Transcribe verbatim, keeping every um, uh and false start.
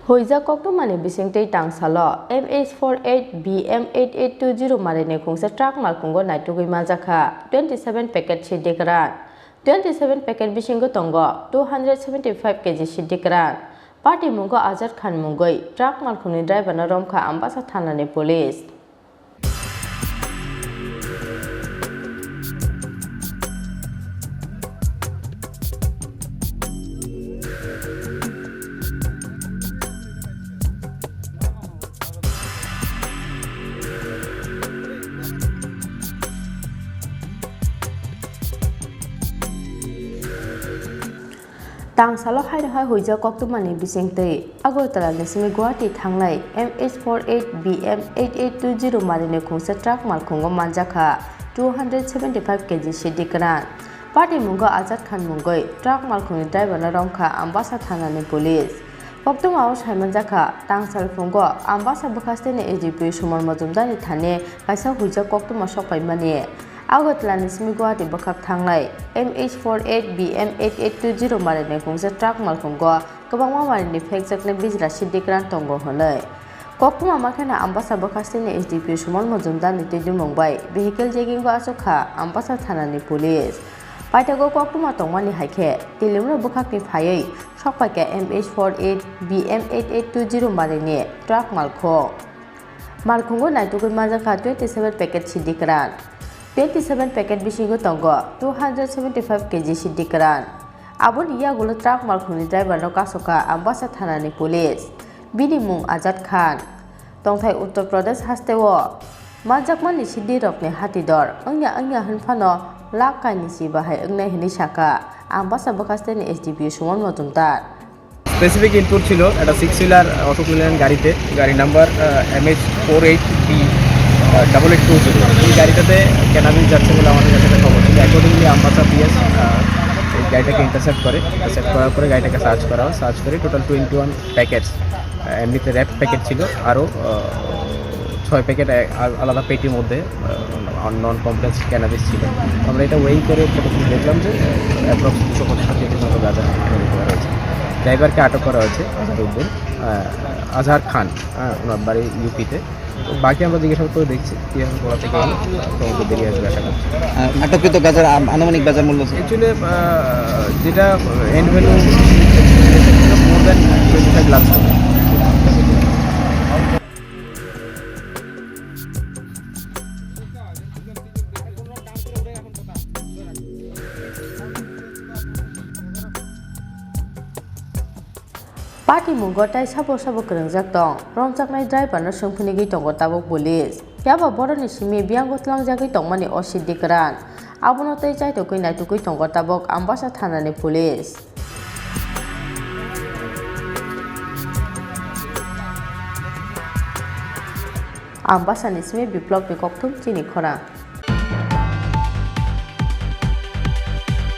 Huijak koktwmani bisingtwi tangsalo M H four eight B M eight eight two zero marini khungsa truck malkhungo naitugwi manjakha twenty seven packet siddi kwran. Twenty seven packet bisingo tongo two hundred seventy five K G siddi kwran. Patimungo Azad Khan mungwi truck malkhungni driverno romkha Ambasa thanani police. Tangsalo haino hai huijak koktwmani bisingtwi Agartala ni simi Guwahati thangnai M H four eight B M eight eight two zero marini khungsa truck malkhungo manjakha two hundred seventy five K G siddi kwran. Patimungo Azad Khan mungwi truck malkhungni driverno romkha Ambasa thanani police. Koktwmao saimanjakha, tangsal phungo Ambasa bwkhasteni S D P O Suman Majumdarni thani kaisa huijak koktwma sokpaimani. Agartala ni simi Guwahati bwkhak thangnai M H four eight B M eight eight two zero marini khungsa truck malkhungo kwbangma marini phekjaknai bijra siddi kwran tongo hwnwi. Koktwma makheno Ambasa bwkhasteni S D P O Suman Majumdarni twijlwmung bai vehicle checking o achukha Ambasa thanani police. Paithago koktwma tongmani hai khe Tilimno bwkhakni phaiwi sokpaikha M H four eight B M eight eight two zero marini truck malkhung. Malkhungo naitugwi manjakha twenty seven packet siddi kwran. Twenty seven packet bisingo tongo two hundred seventy five K G siddi kwran. Aboni yagulo truck malkhungni driverno kasokha Ambasa thanani police. Bini mung Azad Khan. Tongthai Uttar Pradesh hasteo manjakmani siddirokni hatidor wngya wngya hwnphano lakh kainwi si bahai wngnai hwnwi sakha Ambasa bwkhasteni S D P O Suman Majumdar. Specific input ছিল একটা six wheeler Ashok Leyland গাড়িতে, গাড়ি number M H four eight B double eight two zero. এই গাড়িটাতে ক্যানাবিস যাচ্ছে বলে আমাদের কাছে একটা খবর ছিল। অ্যাকর্ডিংলি আমবাসা পিএস এই গাড়িটাকে ইন্টারসেপ্ট করে। ইন্টারসেপ্ট করার পরে গাড়িটাকে সার্চ করা হয়। সার্চ করে টোটাল টোয়েন্টি ওয়ান প্যাকেটস, এমনিতে র্যাপ প্যাকেট ছিল, আরও ছয় প্যাকেট আলাদা পেটির মধ্যে নন কমপ্লেক্স ক্যানাবিস ছিল। আমরা এটা ওয়েইং করে কতক্ষণ দেখলাম যে অ্যাপ্রক্স দুশো পঁচাশি কেজির মতো গাঁজা এখানে রিকভার হয়েছে। ড্রাইভারকে আটক করা হয়েছে, আজহার উদ্দিন, আহ, আজহার খান, হ্যাঁ, ওনার বাড়ি ইউপিতে। তো বাকি আমরা জিজ্ঞাসাবাদ করে দেখছি, কীভাবে কোথা থেকে হলো, তদন্ত বেরিয়ে আসবে আশা করছি। আহ, আটককৃত গাঁজার আ-, আনুমানিক বাজার মূল্য, স্যার? অ্যাকচুয়ালি, আহ, যেটা end value more than twenty five lakh. Patimungo tai sabo sabo kwrwngjak tong, romjaknai driverno swngphinigwi tongo tabuk police. Phiya ba borokni simi biyango tlangjagwi tongmani o siddi kwran. Abono tei chaitokgwi naitugwi tongo tabuk Ambasa thanani police. Ambasani simi Biplobni kokthum chini khorang.